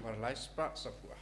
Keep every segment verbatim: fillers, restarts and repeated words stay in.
Paralai sprak sapua.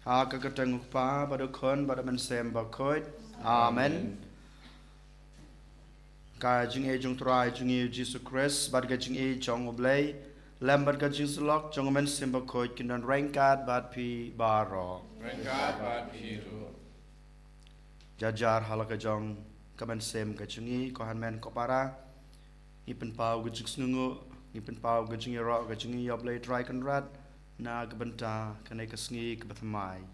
Ha ka kyrteng U Kpa bad U Khun bad U Mynsiem Bakhuid. Amen. Ka jingïeit jong U Trai jong ngi U Jisu Khrist bad ka jingïeit jong U Blei, lem bad ka jingsyllok jong U Mynsiem Bakhuid kin don ryngkat bad phi baroh. Ryngkat bad phi ruh. Jar jar ha la ka jong ka mynsiem ka jong ngi, ko hynmen ko para, ngi pynpaw ka jingsngewnguh, ngi pynpaw ka jingïaroh ka jong ngi ïa U Blei Trai Kynrad na ka bynta kane ka sngi kaba thymmai.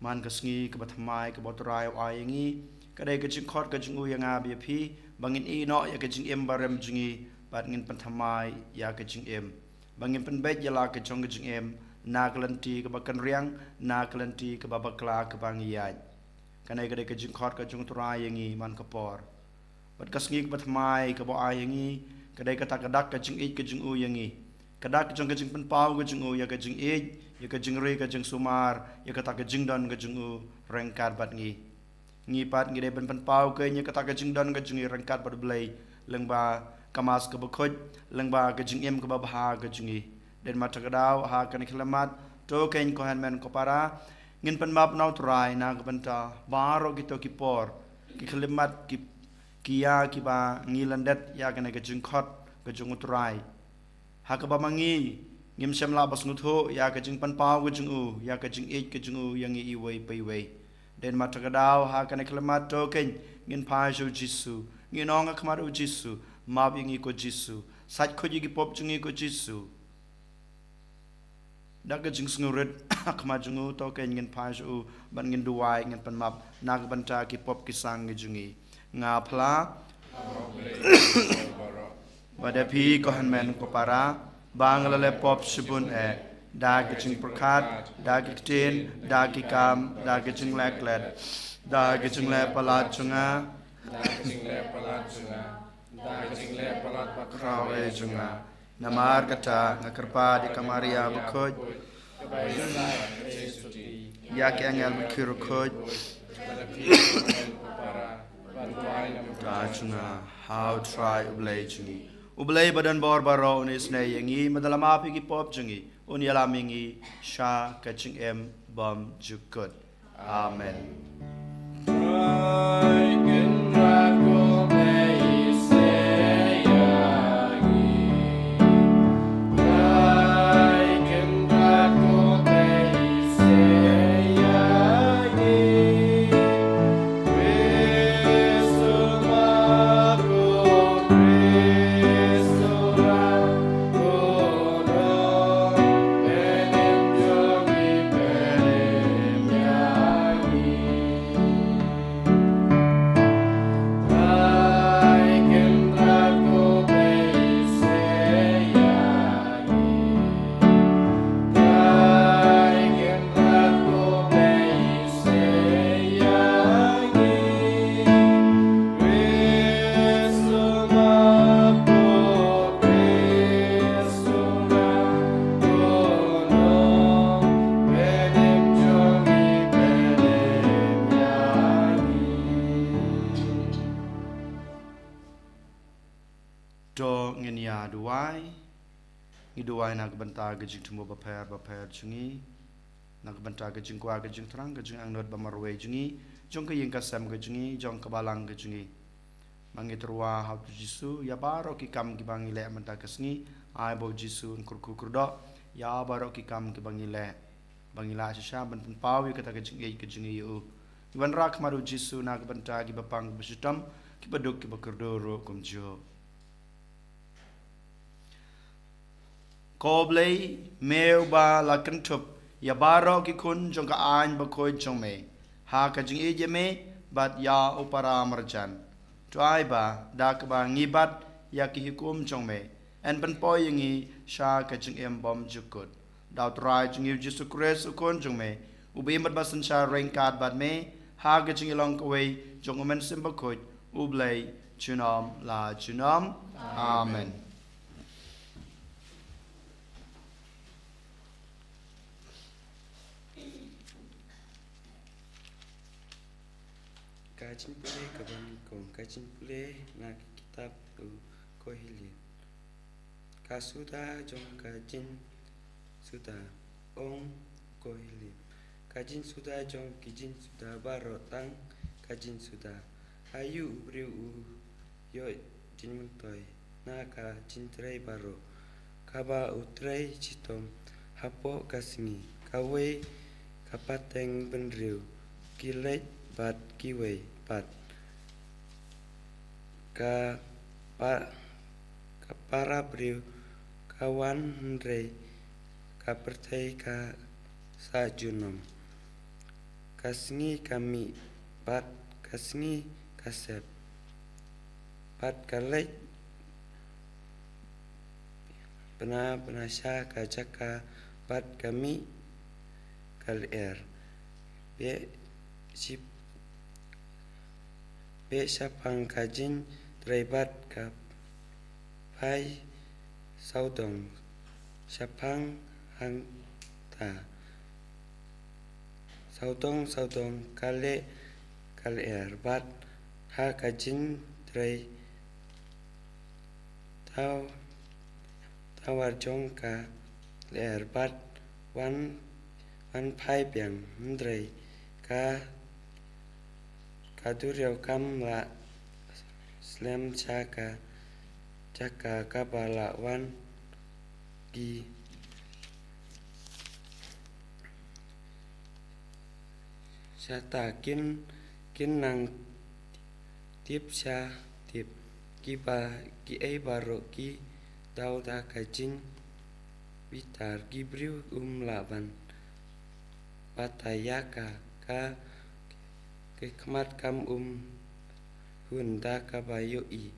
Man ka sngi kaba thymmai kaba U Trai u ai ïa ngi, ka dei ka jingkhot ka jong u ïa nga bad ïa phi, ba ngin ïehnoh ïa ka jingim barim jong ngi bad ngin pynthymmai ïa ka jingim, ba ngin pynbeit ïa la ka jong ka jingim na ka lynti kaba kynriang, na ka lynti kaba bakla kaba ngi ïaid. Kane ka dei ka jingkhot ka jong U Trai ïa ngi man ka por. Bad ka sngi kaba thymmai kaba u ai ïa ngi, ka dei kata ka dak ka jingïeit ka jong u ïa ngi, ka dak jong ka jingpynpaw ka jong u ïa ka jingïeit, ïa ka jingri ka jingsumar, ïa kata ka jingdon ka jong u ryngkat bad ngi. Ngi pat ngi dei ban pynpaw ka ïa kata ka jingdon ka jong ngi ryngkat bad U Blei lyngba ka Mass kaba khuid, lyngba ka jingim kaba bha ka jong ngi. Dei namar kata ka daw ha kane ka khyllipmat, to keiñ ko hynmen ko para, ngin pynmap na U Trai na ka bynta baroh kito ki por, ki khyllipmat, ki, ki ïa kiba ngi lyndet ïa kane ka jingkhot ka jong U Trai. Ha kaba ma ngi ngim shym lah ban sngewthuh ïa ka jingpynpaw ka jong u, ïa ka jingïeit ka jong u ïa ngi iwei pa iwei. Dei namar kata ka daw ha kane ka khyllipmat to keiñ ngin phai sha U Jisu, ngin ong ha khmat U Jisu, map ïa ngi ko Jisu, sait khuid ïa ki pop jong ngi ko Jisu. Da ka jingsngewrit ha khmat jong u to keiñ ngin phai sha u bad ngin duwai, ngin pynmap na ka bynta ki pop ki sang ki jong ngi. Nga phla bad ïa phi ko hynmen ko para, ba nga la leh pop shibun eh, da ka jingpyrkhat, da ka ktien, da ki kam, da ka jingleh klet, da ka jingleh palat jong nga, da ka jingleh palat jong nga, da ka jingleh palat bakhraw eh jong nga. Namar kata nga kyrpad ïa ka Maria bakhuid, ïa ki angel bad ki riewkhuid, ta jong nga ha U Trai U Blei jong ngi. U Blei ba don bor baroh un isynei ïa ngi, ba da la map ïa ki pop jong ngi, un ïalam ïa ngi sha ka jingim bymjukut. Amen. To ngin ïa duwai. Ngi duwai na ka bynta ka jingthmu bapher bapher jong ngi, na ka bynta ka jingkwah, ka jingthrang, ka jingangnud ba marwei jong ngi, jong ka ïing ka sem ka jong ngi, jong ka balang ka jong ngi. Ma ngi tyrwa ha u Jisu, ïa baroh ki kam kiba ngi leh mynta ka sngi, ai ba u Jisu un kyrkhu kyrdoh ïa baroh ki kam kiba ngi leh, ba ngi lah shisha ban pynpaw ïa kata ka jingïeit ka jong ngi ïa u. Ngi wanrah khmat u Jisu na ka bynta kiba pang kiba shitom, kiba duk kiba kyrduh ruh kumjuh. Ko Blei, me uba la kynthup ïa baroh ki khun jong ka aiñ bakhuid jong me ha ka jingïeit ïa me bad ïa u para marjan, to ai ba da kaba ngi bat ïa ki hukum jong me, yn pynpoi ïa ngi sha ka jingim bymjukut. Da u Trai jong ngi u Jisu Khrist u Khun jong me, uba im bad ba synshar ryngkat bad me ha ka jingïalong kawei jong u Mynsiem Bakhuid, U Blei, junom la junom. Amen. Ka jingpule kaba nyngkong, ka jingpule na ka kitab u Kohelith. Ka suda jong ka jingsuda, ong u Kohelith. Ka jingsuda jong ki jingsuda baroh tang ka jingsuda. Aïu u briew u ïoh jingmyntoi na ka jingtrei baroh kaba u trei shitom hapoh ka sngi? Kawei ka pateng bynriew, ki leit bad kiwei pat. Ka pa-, ka para briew ka wan, hynrei ka pyrthei ka sah junom. Ka sngi ka mih bad ka sngi ka sep, bad ka leit bna bna sha ka jaka bad ka mih ka lyer. Beh ship-, beh shaphang ka jingtrei bad ka phai sawdong shaphang hangta. Sawdong sawdong ka leh ka lyer bad ha ka jingtrei taw-, tawar jong ka lyer bad wan, wan phai biang, hynrei ka, ka duriaw kam lah slem sha ka jaka kaba la wan ki. Shata kin, kin nang tip sha tip, kiba, kiei baroh ki daw da ka jingbitar, ki briew um lah ban batai ïa ka, ka, ki khmat kam um hun da kaba ïohi,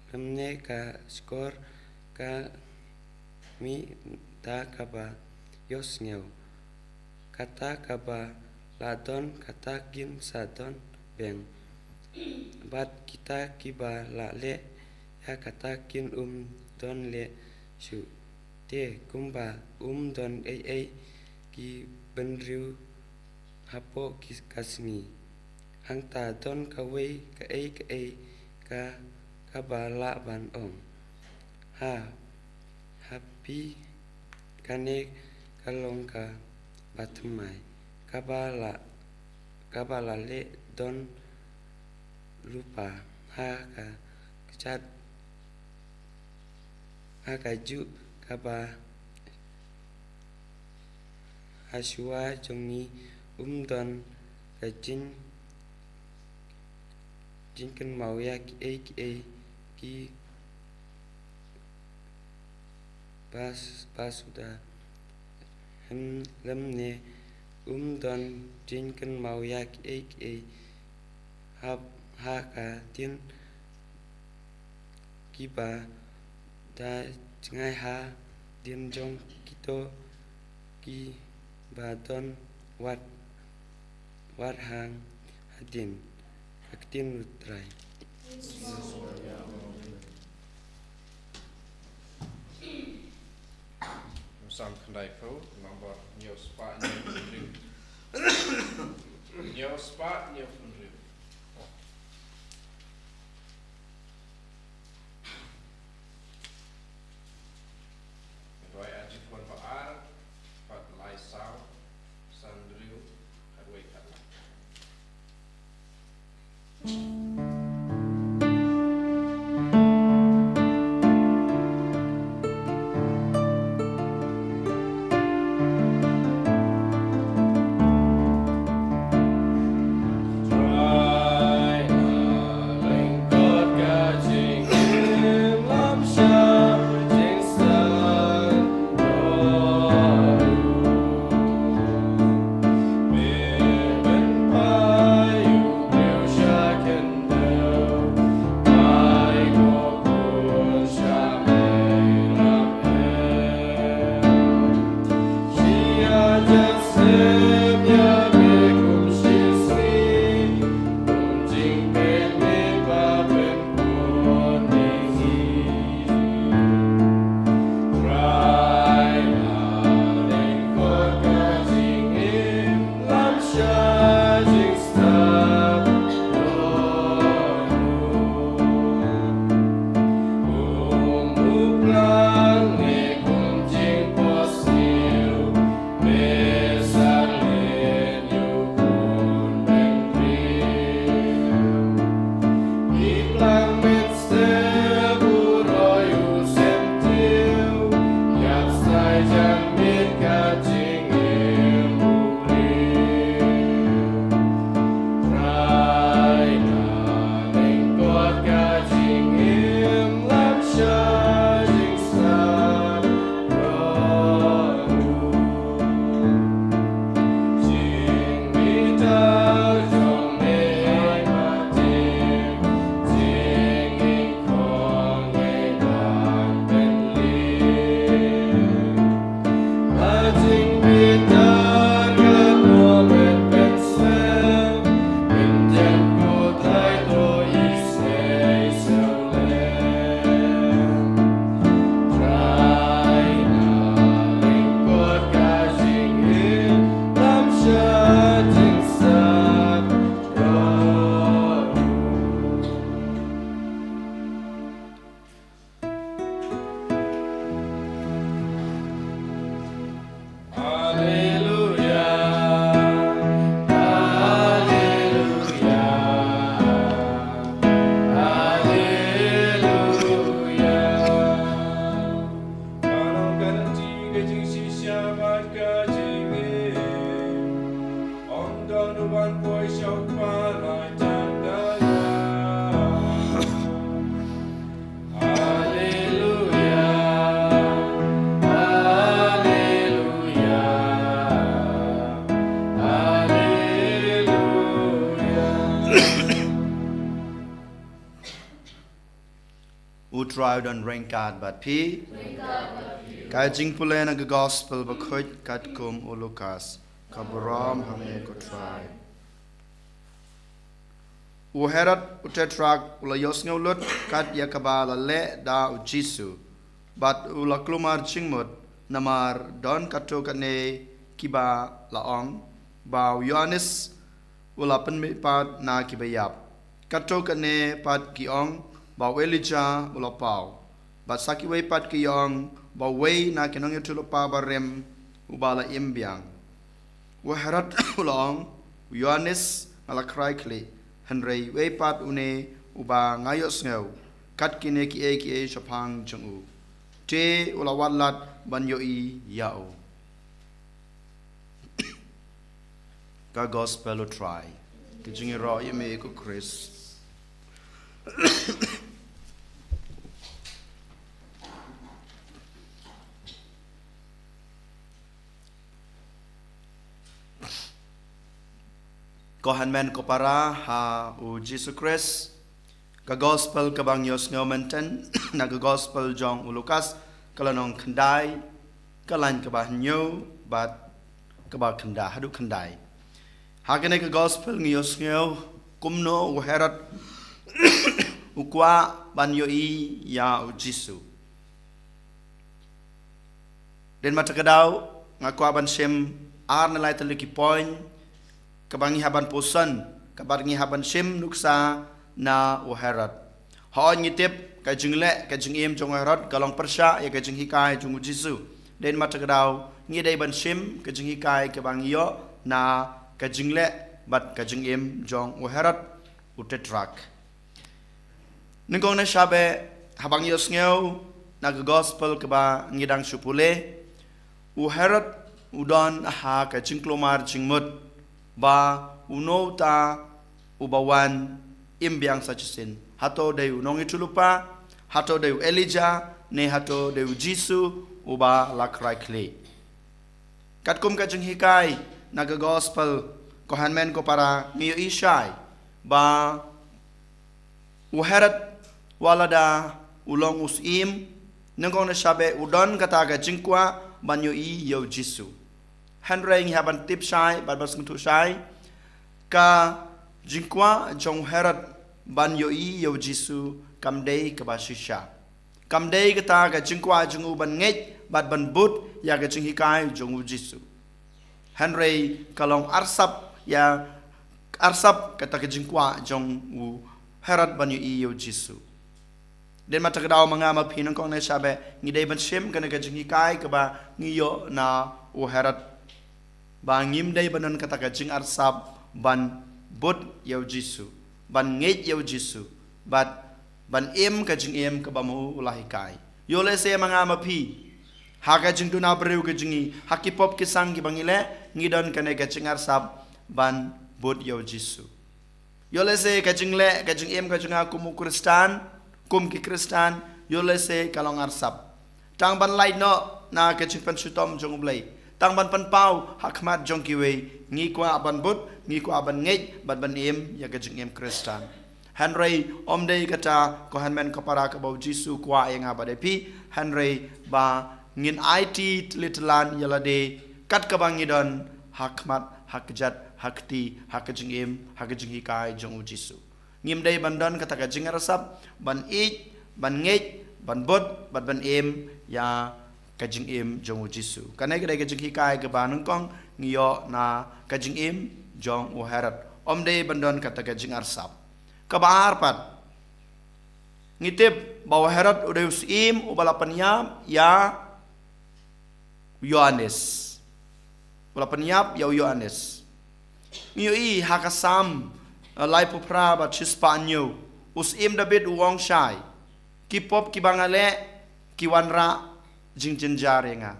lymne ka shkor ka mih da kaba ïohsngew. Kata kaba la don, kata kin sa don biang, bad kita kiba la leh ïa kata kin um don leh shuh. Te kumba um don ei ei ki bynriew hapoh ki, ka sngi, hangta don kawei kaei kaei ka, kaba lah ban ong. Ha, ha phi, kane ka long kaba thymmai, kaba la, kaba la leh don lypa ha ka kjat, ha kajuh kaba hashuwa jong ngi um don ka jing, jingkynmaw ïa kiei kiei ki bas, basuda. Hynrei lymne um don jingkynmaw ïa kiei kiei hap ha ka dien, kiba da jngai ha dien jong kito kiba don wat, wat hang hadien. Ka ktien u Trai. Salm khyndaiphew, nombor hynñiew spah hynñiew phew hynriew. Hynñiew spah hynñiew phew hynriew. Trai u don ryngkat bad phi. Ka jingpule na ka gospel bakhuid katkum u Lukas. Ka burom ha me ko Trai. U Herod u Tetrak u la ïohsngew lut kat ïa kaba la leh da u Jisu. Bad u la kulmar jingmut namar don katto katne kiba la ong ba u Ïoannis u la pynmihpat na kiba ïap. Katto katne pat ki ong ba u Elija u la paw. Bad sa kiwei pat ki ong ba uwei na ki nongïathuhlypa barim uba la im biang. U Herod u la ong, u Ïoannis nga la krai khlieh, hynrei uwei pat une uba nga ïohsngew kat kine kiei kiei shaphang jong u. Te u la wad lad ban ïohi ïa u. Ka gospel u Trai. Ka jingïaroh ïa me ko Khrist. Ko hynmen ko para ha u Jisu Khrist. Ka gospel kaba ngi ïohsngew mynta na ka gospel jong u Lukas, ka lynnong khyndai, ka lain kaba hynñiew bad kaba khyndai, haduh khyndai. Ha kane ka gospel ngi ïohsngew kumno u Herod u kwah ban ïohi ïa u Jisu. Dei ma ta ka daw nga kwah ban shim ar ne lai tylli ki point kaba ngi hap ban pyrshang, kaba ngi hap ban shim nuksa na u Herod. Hooid ngi tip ka jingleh ka jingim jong u Herod ka long pyrshah ïa ka jinghikai jong u Jisu. Dei ma ta ka daw ngi dei ban shim ka jinghikai kaba ngi ïoh na ka jingleh bad ka jingim jong u Herod u Tetrak. Nyngkong na shabe haba ngi ïohsngew na ka gospel kaba ngi dang shu pule, u Herod u don ha ka jingkulmar jingmut ba uno uta uba wan im biang sa shisien. Hato dei u nongïathuhlypa, hato dei u Elija, ne hato dei u Jisu uba la krai khlieh. Katkum ka jinghikai na ka gospel ko hynmen ko para ngi ïohi shai ba u Herod wat lada u long u syiem, nyngkong na shabe u don kata ka jingkwah ban ïohi ïa u Jisu. Hynrei ngi hap ban tip shai bad ban sngewthuh shai ka jingkwah jong u Herod ban ïohi ïa u Jisu kam dei kaba shisha. Kam dei kata ka jingkwah jong u ban ngeit bad ban bud ïa ka jinghikai jong u Jisu. Hynrei ka long arsap ïa arsap kata ka jingkwah jong u Herod ban ïohi ïa u Jisu. Dei ma ta ka daw ma nga ma phi nyngkong na shabe ngi dei ban shim kane ka jinghikai kaba ngi ïoh na u Herod. Ba ngim dei ban don kata ka jingarsap ban bud ïa u Jisu, ban ngeit ïa u Jisu, bad ban im ka jingim kaba ma u la hikai. Ïoh lehse ma nga ma phi ha ka jingduna briew ka jong ngi, ha ki pop ki sang kiba ngi leh, ngi don kane ka jingarsap ban bud ïa u Jisu. Ïoh lehse ka jingleh ka jingim ka jong nga kum u Khristan, kum ki Khristan, ïoh lehse ka long arsap. Tang ban lait noh na ka jingpynshitom jong u Blei. Tang ban pynpaw ha khmat jong kiwei. Ngi kwah ban bud, ngi kwah ban ngeit, bad ban im ïa ka jingim Khristan. Hynrei ym dei kata ko hynmen ko para kaba u Jisu kwah ïa nga bad ïa phi. Hynrei ba ngin aiti tylli tyllan ïa lade kat kaba ngi don ha khmat, ha kjat, ha kti, ha ka jingim, ha ka jinghikai jong u Jisu. Ngim dei ban don kata ka jingarsap ban ïeit, ban ngeit, ban bud, bad ban im ïa ka jingim jong u Jisu. Kane ka dei ka jinghikai kaba nyngkong ngi ïoh na ka jingim jong u Herod. Ym dei ban don kata ka jingarsap. Kaba ar pat, ngi tip ba u Herod u dei u syiem uba la pynïap ïa u Ïoannis. U la pynïap ïa u Ïoannis. Ngi ïohi ha ka Salm, eh, laiphew phra bad shispah hynñiew, u syiem David u ong shai, ki pop kiba nga leh ki wanrah jingjynjar ïa nga.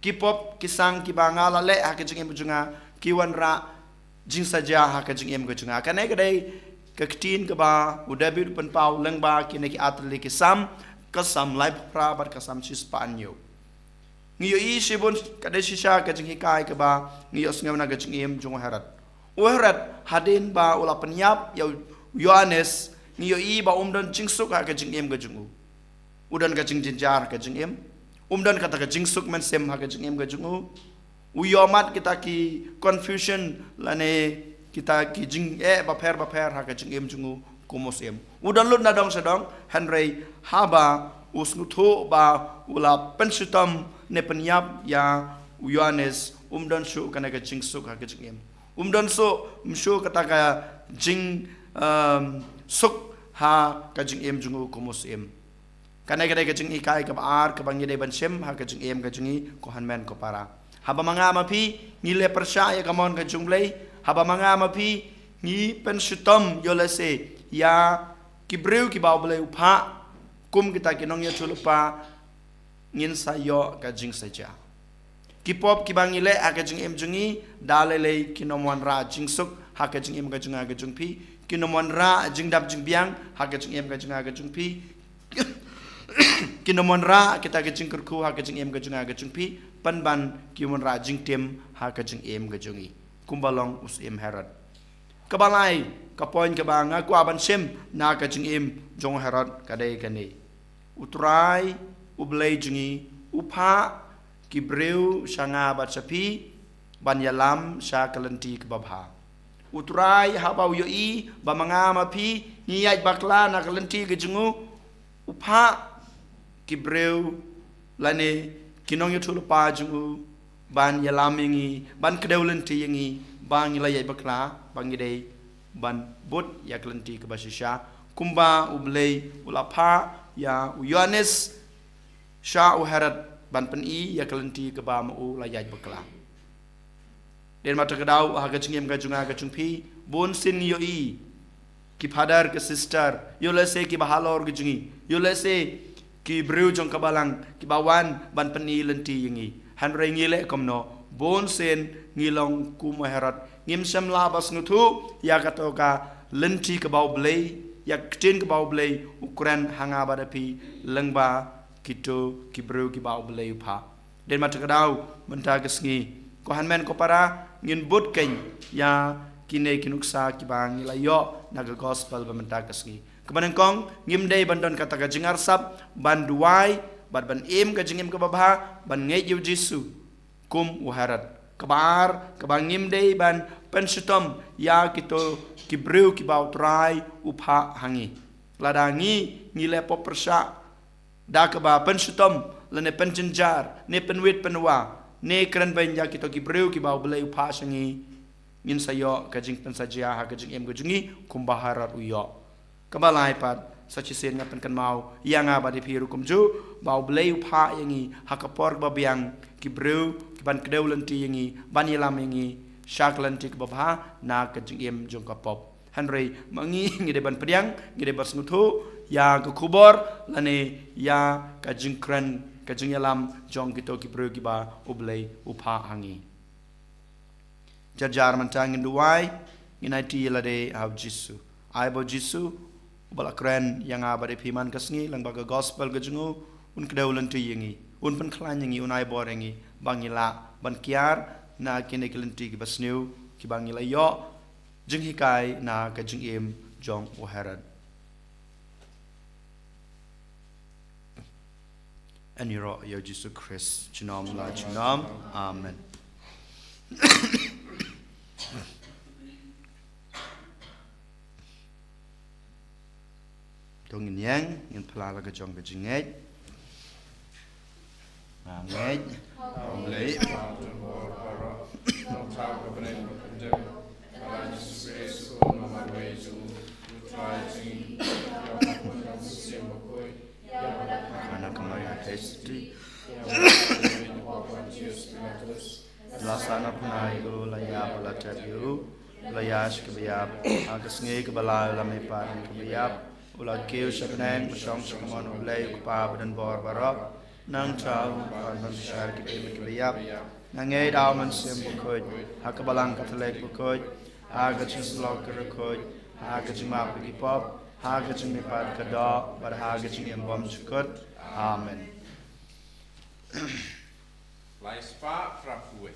Ki pop ki sang kiba nga la leh ha ka jingim ka jong nga ki wanrah jingsaja ha ka jingim ka jong nga. Kane ka dei ka ktien kaba u David u pynpaw lyngba kine ki artylli ki Salm, ka Salm laiphew phra bad ka Salm shispah hynñiew. Ngi ïohi shibun ka dei shisha ka jinghikai kaba ngi ïohsngew na ka jingim jong u Herod. U Herod hadien ba u la pynïap ïa u Ïoannis, ngi ïohi ba um don jingsuk ha ka jingim ka jong u. U don ka jingjynjar ha ka jingim. Um don kata ka jingsuk mynsiem ha ka jingim ka jong u. U ïohmad kita ki confusion lane kita ki jingeh bapher bapher ha ka jingim jong u kum u syiem. U don lut na dong sha dong, hynrei haba u sngewthuh ba u la pynshitom ne pynïap ïa u Ïoannis, um don shuh kane ka jingsuk ha ka jingim. Um don shuh, um shuh kata ka jing, um, suk ha ka jingim jong u kum u syiem. Kane ka dei ka jinghikai kaba ar kaba ngi dei ban shim ha ka jingim ka jong ngi, ko hynmen ko para. Haba ma nga ma phi ngi leh pyrshah ïa ka mon ka jong U Blei, haba ma nga ma phi ngi pynshitom ïoh lehse ïa ki briew kiba U Blei u phah kum kita ki nongïathuhlypa, ngin sa ïoh ka jingsaja. Ki pop kiba ngi leh ha ka jingim jong ngi, da lei lei kin ym wanrah jingsuk ha ka jingim ka jong nga ka jong phi, kin ym wanrah jingdap jingbiang ha ka jingim ka jong nga ka jong phi, kin ym wanrah kita ki jingkyrkhu ha ka jingim ka jong nga ka jong phi, pynban kin wanrah jingtim ha ka jingim ka jong ngi. Kumba long u syiem Herod. Kaba lai, ka point kaba nga kwah ban shim na ka jingim jong u Herod ka dei kane. U Trai, U Blei jong ngi, u phah ki briew sha nga bad sha phi, ban ïalam sha ka lynti kaba bha. U Trai haba u ïohi ba ma nga ma phi ngi ïaid bakla na ka lynti ka jong u, u phah ki briew lane ki nongïathuhlypa jong u ban ïalam ïa ngi, ban kdew lynti ïa ngi, ba ngi la ïaid bakla, ba ngi dei ban bud ïa ka lynti kaba shisha. Kumba U Blei u la phah ïa u Ïoannis sha u Herod ban pyni ïa ka lynti kaba ma u la ïaid bakla. Dei namar kata ka daw ha ka jingim ka jong nga ka jong phi, bun sien ngi ïohi ki father ki sister, ïoh lehse kiba halor ka jong ngi, ïoh lehse ki briew jong ka balang kiba wan ban pyni lynti ïa ngi. Hynrei ngi leh kumno? Bun sien ngi long kum u Herod, ngim shym lah ba sngewthuh ïa kato ka lynti kaba U Blei, ïa ka ktien kaba U Blei u kren ha nga bad ha phi lyngba kito ki briew kiba U Blei u phah. Dei namar kata ka daw mynta ka sngi, ko hynmen ko para, ngin bud keiñ ïa kine ki nuksa kiba ngi la ïoh na ka gospel ba mynta ka sngi. Kaba nyngkong, ngim dei ban don kata ka jingarsap ban duwai bad ban im ka jingim kaba bha, ban ngeit ïa u Jisu kum u Herod. Kaba ar, kaba ngim dei ban pynshitom ïa kito ki briew kiba u Trai u phah ha ngi. Lada ngi, ngi leh pop pyrshah da kaba pynshitom lane pynjynjar ne pynwit pynwa ne kren beiñ ïa kito ki briew kiba U Blei u phah sha ngi, ngin sa ïoh ka jingpynsajia ha ka jingim ka jong ngi kumba Herod u ïoh. Kaba lai pat, sa shisien nga pynkynmaw ïa nga bad ïa phi ruh kumjuh ba U Blei u phah ïa ngi ha ka por kaba biang ki briew ki ban kdew lynti ïa ngi, ban ïalam ïa ngi sha ka lynti kaba bha na ka jingim jong ka pop. Hynrei ma ngi, ngi dei ban pdiang, ngi dei ban sngewthuh ïa ka khubor lane ïa ka jingkren, ka jingïalam jong kito ki briew kiba U Blei u phah ha ngi. Jar jar mynta ngin duwai, ngin aiti ïa lade ha u Jisu. Ai ba u Jisu uba la kren ïa nga bad ïa phi man ka sngi lyngba ka gospel ka jong u, un kdew lynti ïa ngi, un pynkhlaiñ ïa ngi, un ai bor ïa ngi ba ngi lah ban kiar na kine ki lynti kiba sniew kiba ngi la ïoh jinghikai na ka jingim jong u Herod. Ïaroh ïa u Jisu Khrist junom la junom. Amen. To ngin ïeng, ngin phla la ka jong ka jingngeit. Nga ngeit. Nga ngeit. Ana ka Maria Theisotti. La sah na pynai u, la ïap, la tep ïa u, la ïaid sha kaba ïap. Ha ka sngi kaba lai u la mihpat na kaba ïap. U la kiew sha bneng, u shong sha ka mon U Blei U Kpa ba don bor baroh. Nangta u wan ban bishar kiba im kiba ïap. Nga ngeit ha u Mynsiem Bakhuid, ha ka Balang Katholik bakhuid, ha ka jingsyllok ki riewkhuid, ha ka jingmap ki pop, ha ka jingmihpat ka doh, bad ha ka jingim bymjukut. Amen. Lai spah phra phew.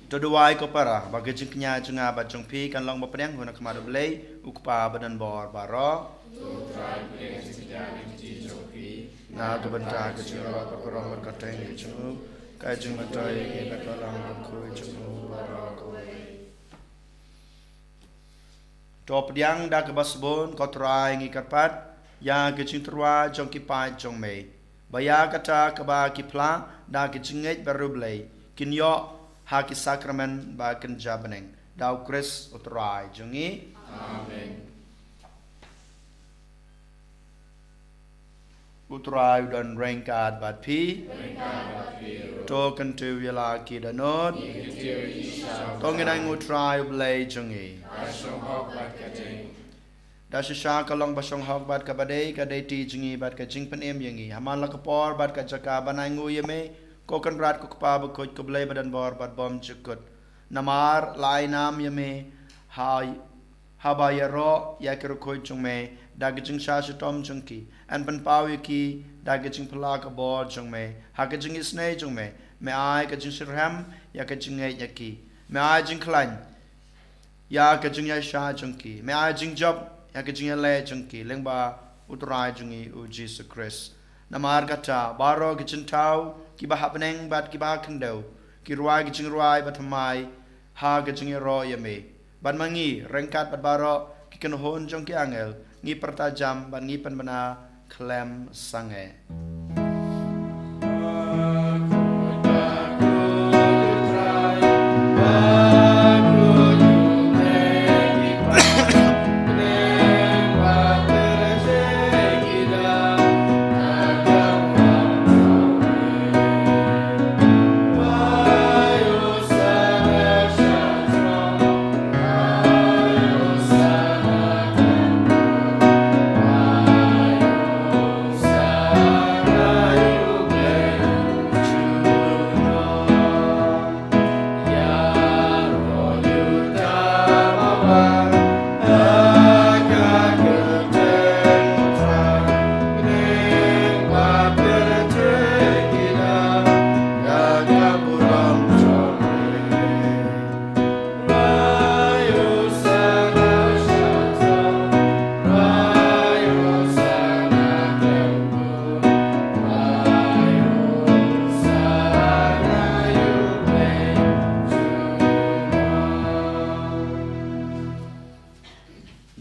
To duwai ko para, ba ka jingkñia jong nga bad jong phi kan long ba pdiang ha khmat U Blei, U Kpa badonbor baroh. Na ka bynta ka jingïarap bad ka burom bad ka kyrteng ka jong u, ka jingmyntoi ïa ngi ka long ha ka khuid jong u baroh kawei. To pdiang da kaba sbun ko Trai ngi kyrpad ïa ka jingtyrwa jong ki paid jong me, ba ïa kata kaba ki phla da ka jingngeit bad U Blei kin ïoh ha ki sakramen ba kynja bneng, da U Khrist U Trai jong ngi. Amen. U Trai u don ryngkat bad phi. To kyntiew ïa la ki dohnud. To ngin ai nguh ha U Trai U Blei jong ngi. Da shisha ka long ba shong hok bad kaba dei ka duty jong ngi bad ka jingpynim ïa ngi ha man la ka por bad ka jaka ban ai nguh ïa me, ko Kynrad ko Kpa bakhuid ko Blei badonbor bad bymjukut. Namar la ai nam ïa me ha haba ïaroh ïa ki riewkhuid jong me da ka jingshah shitom jong ki, yn pynpaw ïa ki da ka jingphylla ka bor jong me ha ka jingisynei jong me. Me ai ka jingshitrhem ïa ka jingngeit ïa ki. Me ai jingkhlaiñ ïa ka jingïaishah jong ki. Me ai jingjop ïa ka jingïaleh jong ki lyngba U Trai jong ngi U Jisu Khrist. Namar kata baroh ki jingthaw kiba ha bneng bad kiba ha khyndew ki rwai ki jingrwai bathymmai ha ka jingïaroh ïa me. Bad ma ngi ryngkat bad baroh ki kynhun jong ki angel ngi pyrta jam bad ngi pynbna khlem sangeh.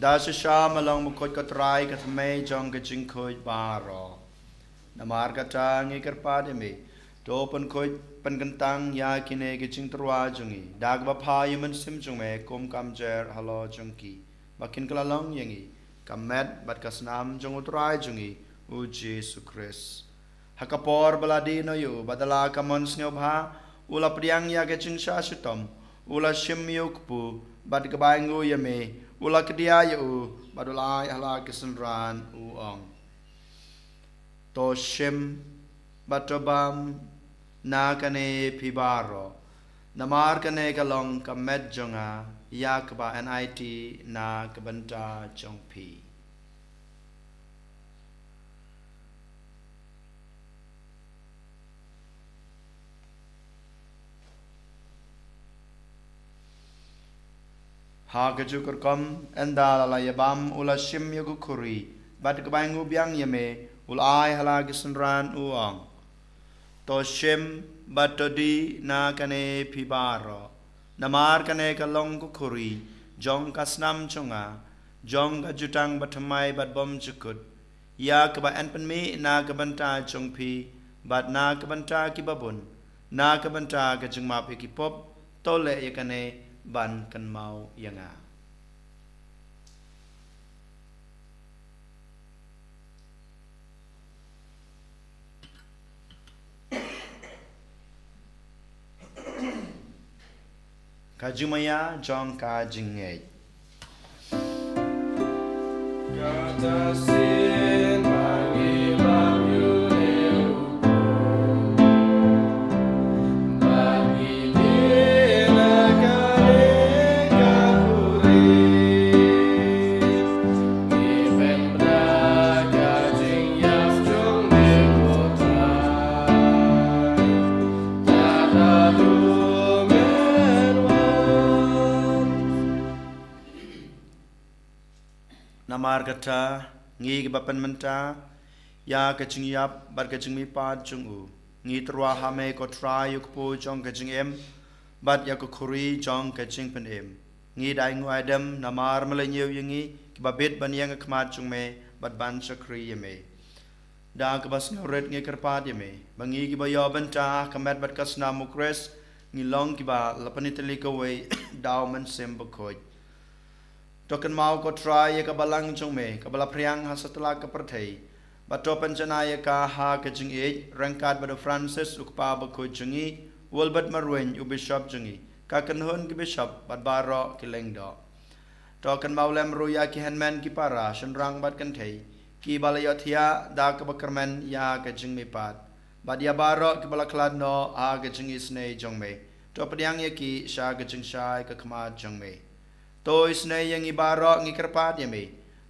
Da shisha ma long bakhuid ko Trai ka thymmei jong ka jingkhuid baroh. Namar kata ngi kyrpad ïa me, to pynkhuid pynkyntang ïa kine ki jingtyrwa jong ngi da kaba pha ïa u Mynsiem jong me kum ka mjer halor jong ki, ba kin kylla long ïa ngi ka met bad ka snam jong U Trai jong ngi U Jisu Khrist. Ha ka por ba la die noh ïa u bad da la ka mon sngewbha u la pdiang ïa ka jingshah shitom, u la shim ïa u kpu bad kaba ai nguh ïa me u la kdiah ïa u bad u la ai ha la ki synran u ong: To shim bad to bam na kane phi baroh, namar kane ka long ka met jong nga ïa kaba yn aiti na ka bynta jong phi. Ha kajuh ka rukom ynda la la ïabam u la shim ïa ka khuri bad kaba ai nguh biang ïa me u la ai ha la ki synran u ong: To shim bad to die na kane phi baroh, namar kane ka long ka khuri jong ka snam jong nga, jong ka jutang bathymmai bad bymjukut, ïa kaba yn pynmih na ka bynta jong phi bad na ka bynta kiba bun na ka bynta ka jingmap ïa ki pop. To leh ïa kane ban kynmaw ïa nga. Ka jingmaïa jong ka jingngeit. Namar kata, ngi kiba pynmynta ïa ka jingïap bad ka jingmihpat jong u, ngi tyrwa ha me ko Trai ïa u kpu jong ka jingim bad ïa ka khuri jong ka jingpynim. Ngi da ainguh aidem namar me la ñiew ïa ngi kiba bit ban ïeng ha khmat jong me bad ban shakri ïa me. Da kaba sngewrit ngi kyrpad ïa me ba ngi kiba ïoh bynta ha ka met bad ka snam u Khrist, ngi long kiba la pynitylli kawei da u Mynsiem Bakhuid. To kynmaw ko Trai ïa ka balang jong me kaba la phriang ha satlak ka pyrthei, bad to pynjanai ïa ka ha ka jingïeit ryngkat bad u Francis u kpa bakhuid jong ngi, u Albert Marwein u bishop jong ngi, ka kynhun ki bishop bad baroh ki lyngdoh. To kynmaw lem ruh ïa ki hynmen ki para shynrang bad kynthei kiba la ïohthiah da kaba kyrmen ïa ka jingmihpat, bad ïa baroh kiba la khlad noh ha ka jingisynei jong me. To pdiang ïa ki sha ka jingshai ka khmat jong me. To isynei ïa ngi baroh ngi kyrpad ïa me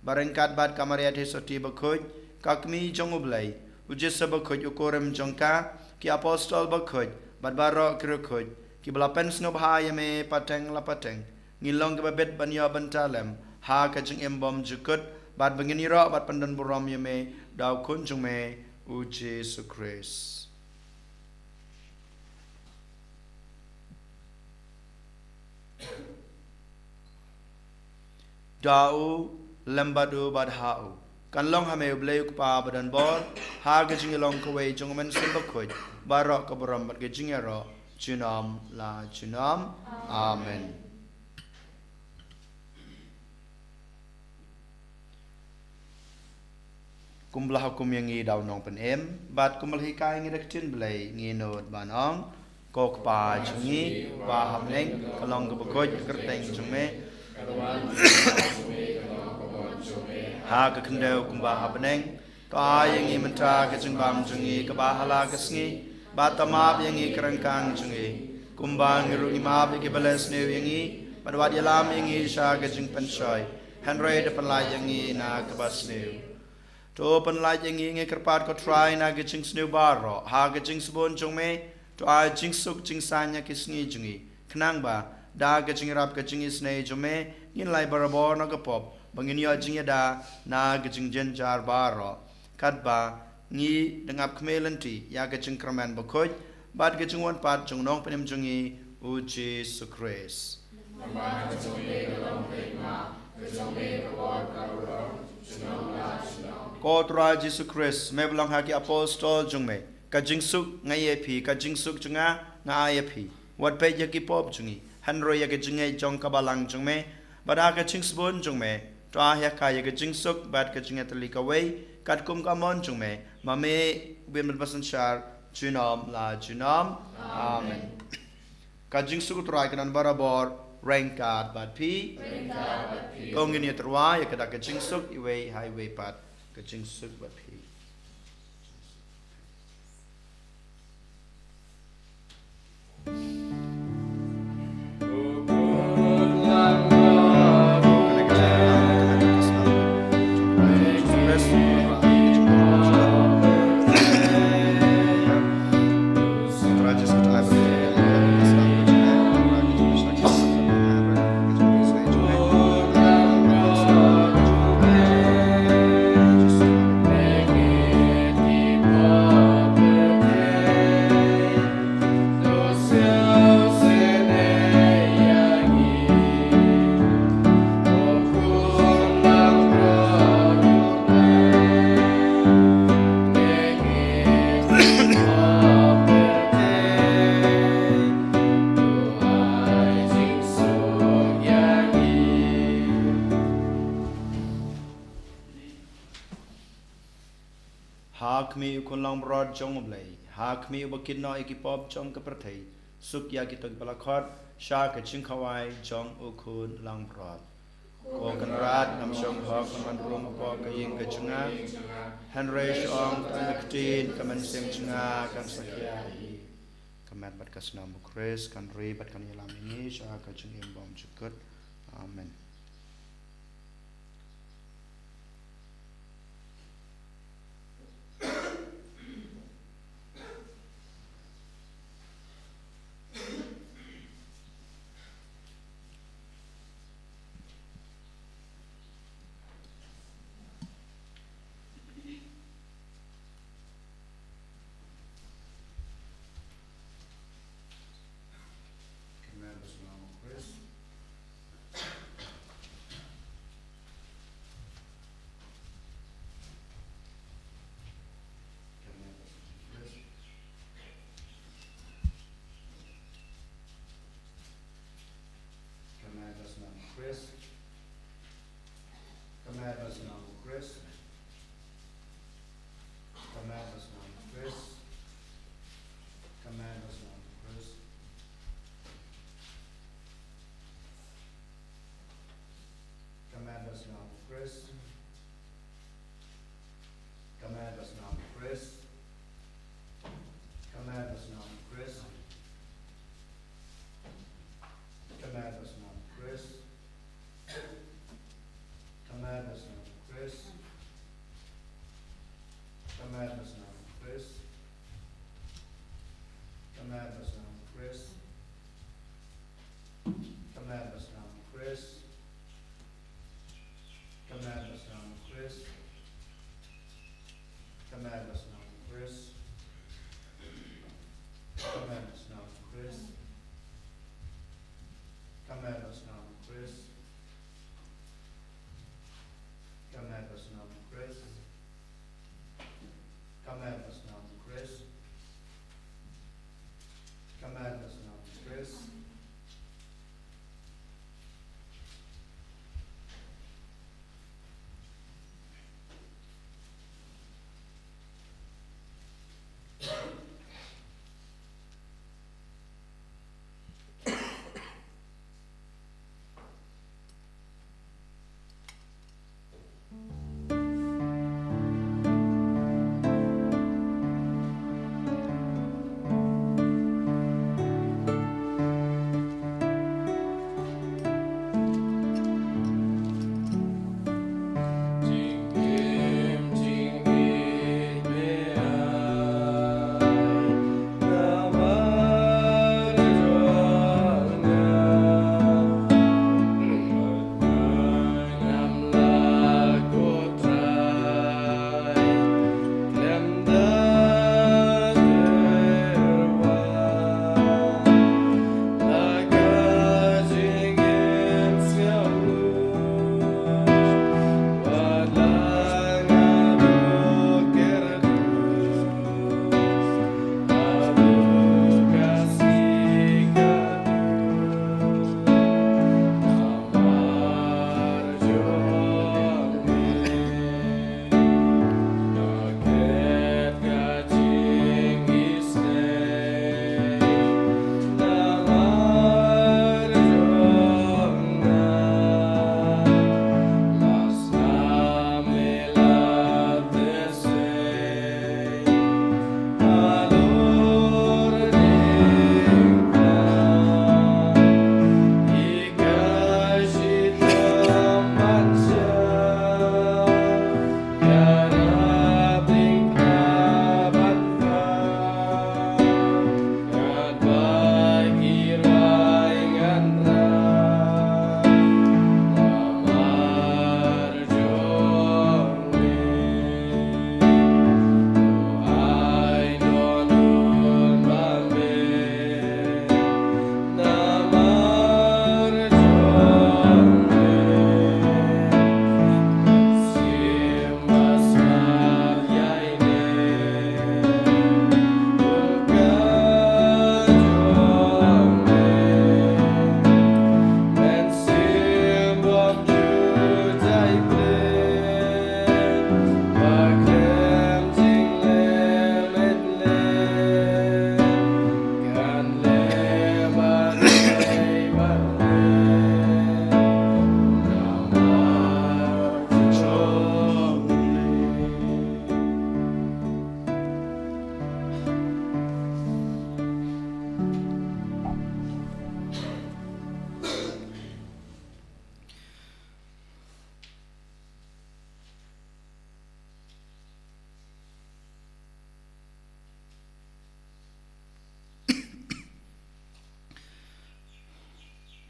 ba ryngkat bad ka Maria Theisotti bakhuid, ka kmie jong u Blei, u Joseph bakhuid u kurim jong ka, ki apostol bakhuid bad baroh ki riewkhuid kiba la pynsngewbha ïa me pateng la pateng, ngin long kiba bit ban ïoh bynta lem ha ka jingim bymjukut, bad ba ngin ïaroh bad pyndonburom ïa me da u Khun jong me u Jisu Khrist. Da u, lem bad u bad ha u, kan long ha me u Blei u Kpa badonbor, ha ka jingïalong kawei jong u Mynsiem Bakhuid, baroh ka burom bad ka jingïaroh junom la junom. Amen. Kumba la hukum ïa ngi da u Nongpynim bad kumba la hikai ïa ngi da ka ktien Blei, ngi nud ban ong: Ko Kpa jong ngi uba ha bneng, ka long kaba khuid ka kyrteng jong me. Ha ka khyndew kumba ha bneng. To ai ïa ngi mynta ka jingbam jong ngi kaba ha la ka sngi, bad to map ïa ngi ki ryngkang jong ngi, kumba ngi ruh ngi map ïa kiba leh sniew ïa ngi, bad wat ïalam ïa ngi sha ka jingpynshoi, hynrei to pynlait ïa ngi na kaba sniew. To pynlait ïa ngi, ngi kyrpad ko Trai, na ka jingsniew baroh ha ka jingsbun jong me. To ai jingsuk jingsaiñ ha ki sngi jong ngi, khnang ba da ka jingïarap ka jingisynei jong me ngin lait barabor na ka pop, ba ngin ïoh jingïada na ka jingjynjar baroh, katba ngi dang ap khmih lynti ïa ka jingkyrmen bakhuid bad ka jingwan pat jong u Nongpynim jong ngi u Jisu Khrist. Ko Trai Jisu Khrist, me ba la ong ha ki apostol jong me: Ka jingsuk nga ai ïa phi, ka jingsuk jong nga nga ai ïa phi. Wat peit ïa ki pop jong ngi, hynrei ïa ka jingngeit jong ka balang jong me. Bad ha ka jingsbun jong me, to ai ha ka ïa ka jingsuk bad ka jingïatylli kawei, katkum ka mon jong me, ma me u Blei ba synshar junom la junom. Amen. Ka jingsuk u Trai kan don barabor ryngkat bad phi. To ngin ïatyrwa ïa ka da ka jingsuk iwei ha iwei pat. Ka jingsuk bad phi. Ha khmih u Khun langbrot jong U Blei, ha khmih uba kit noh ïa ki pop jong ka pyrthei, suk ïa kito kiba la khot sha ka jingkhawai jong u Khun langbrot. Ko Kynrad, ngam shong hok ban wan rung hapoh ka ïing ka jong nga, hynrei shu ong tang ka ktien, ka mynsiem jong nga kan sa khia hi. Ka met bad ka snam u Khrist kan ri bad kan ïalam ïa ngi sha ka jingim bymjukut. Amen. Khrist. Ka met bad ka snam u Khrist. Ka met bad ka snam u Khrist. Ka met bad ka snam u Khrist. Ka met bad ka snam u Khrist. Ka met bad ka snam u Khrist. Ka met bad ka snam u Khrist. Ka met bad ka snam u Khrist. Ka met bad ka snam u Khrist. Ka met bad ka snam u Khrist. Ka met bad ka snam u Khrist. Ka met bad ka snam u Khrist. Ka met bad ka snam u Khrist. Ka met bad ka snam u Khrist. Ka met bad ka snam u Khrist. Ka met bad ka snam u Khrist. Ka met bad ka snam u Khrist. Ka met bad ka snam u Khrist. Ka met bad ka snam u Khrist.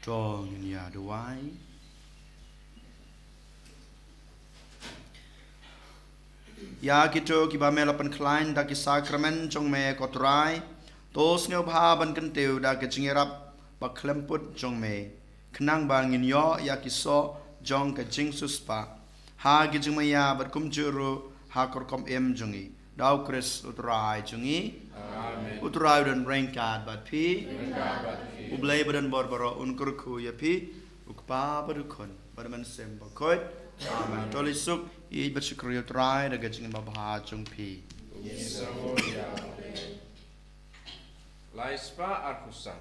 To ngin ïa duwai. Ïa kito kiba me la pynkhlaiñ da ki sakramen jong me ko Trai, to sngewbha ban kyntiew da ka jingïarap ba khlem put jong me, khnang ba ngin ïoh ïa ki soh jong ka jingsiewspah ha ki jingmaïa bad kumjuh ruh ha ka rukom im jong ngi. Da U Khrist U Trai jong ngi. Amen. U Trai u don ryngkat bad phi. Ryngkat bad phi. U Blei ba don bor baroh un kyrkhu ïa phi. U Kpa bad u Khun bad u Mynsiem Bakhuid. Amen. To leit suk, ïeit bad shakri ïa u Trai da ka jingim babha jong phi. Lai spah arphew san.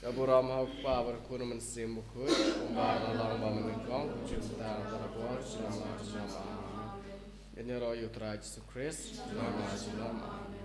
Ka burom ha u Kpa bad u Khun, Mynsiem Bakhuid, kumba la long ba mynnyngkong, kumjuh tang, da la bor, junom junom. Amen. Ngin ïaroh ïa u Trai Jisu Khrist, junom junom. Amen.